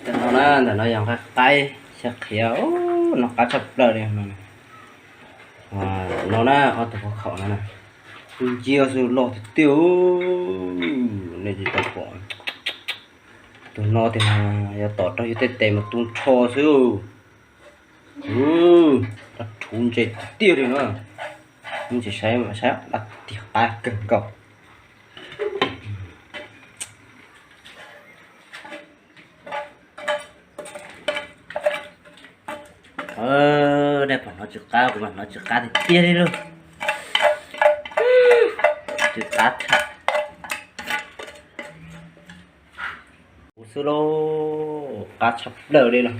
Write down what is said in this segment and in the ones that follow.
Ntawm no na, ntawm no yog nqaij qaib xyaw qhiav, noj qab tshaj plaws li no. No na, ob tug khaub khaum no na, tus nciab xwb loj tiag tiag, nej tsis tau pom. Tus no tiag mas yog tom rau yus tej tes mas tu nrho xwb. Dab rhuv ntse tiag tiag li no. Tsis saib mas saib dab tiag qab kawg nkaus. Dab pom hnov tsw qab, kuv mas hnov tsw qab tiag tiag li lauj. Tsw qab tshaj. Kuv xwb lauj, qab tshaj plaws li no.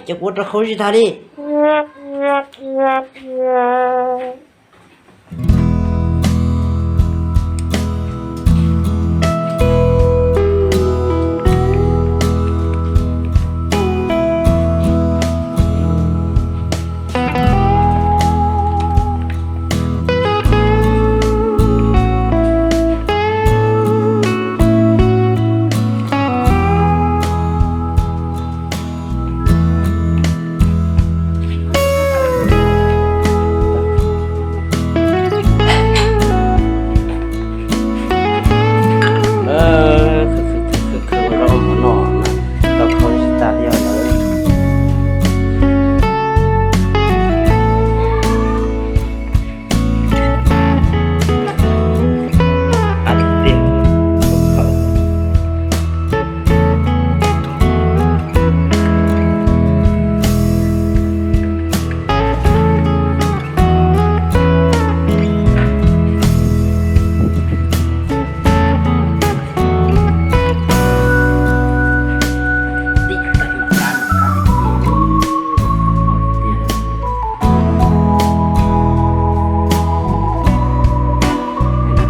Ces kuv rau khau tsis tas li. Khwv khwv khwv khwv khwv ua zaub ua mov noj, tau khau tsis tas li os lawm.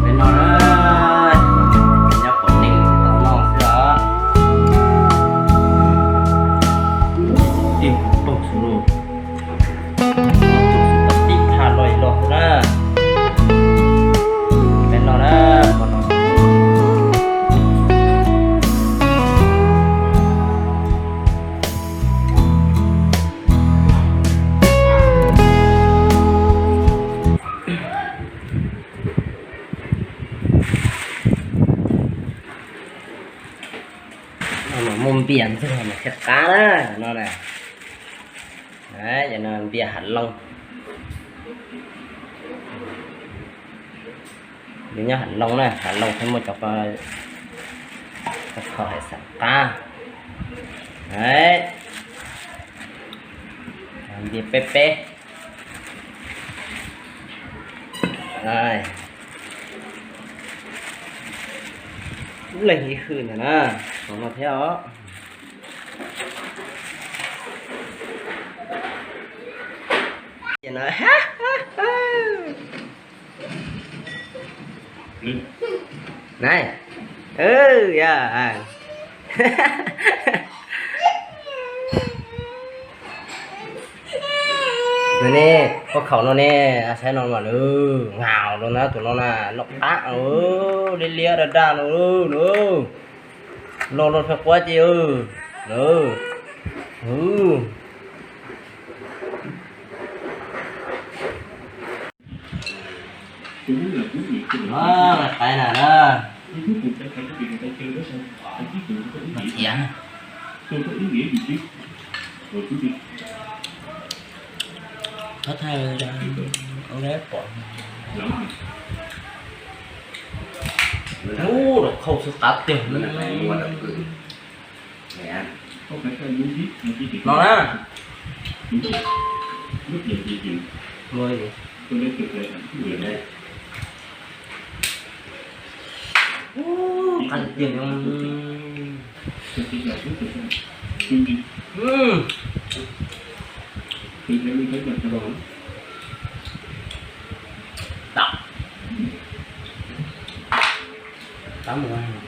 Peb noj na, nyob pom neeg tau noj xwb os. Tib poog xwb lauj. Tib phaj loj li loj xwb na. Peb noj na, peb noj. Muaj npias xwb mas thiaj qab na no na. Cov no npias hav loos. Nws nyob hav loos na, hav loos thiaj muaj cov, cov kho hais xav qab. Npias peb peb. Ib leeg ib hwj ntawm na, no thiab os. Nai, ya. Nws ne, khaub khaum no ne, saib no mas nws ngaus rau na, tus no na, noj qab, liab liab daj daj no na. Loj loj thiab quab ces na. Qaib na na. Thiab thab thaj, ua pom. Ub, rau khau xwb qab tiag. No na. Ub, qab tiag tiag. Qab mus.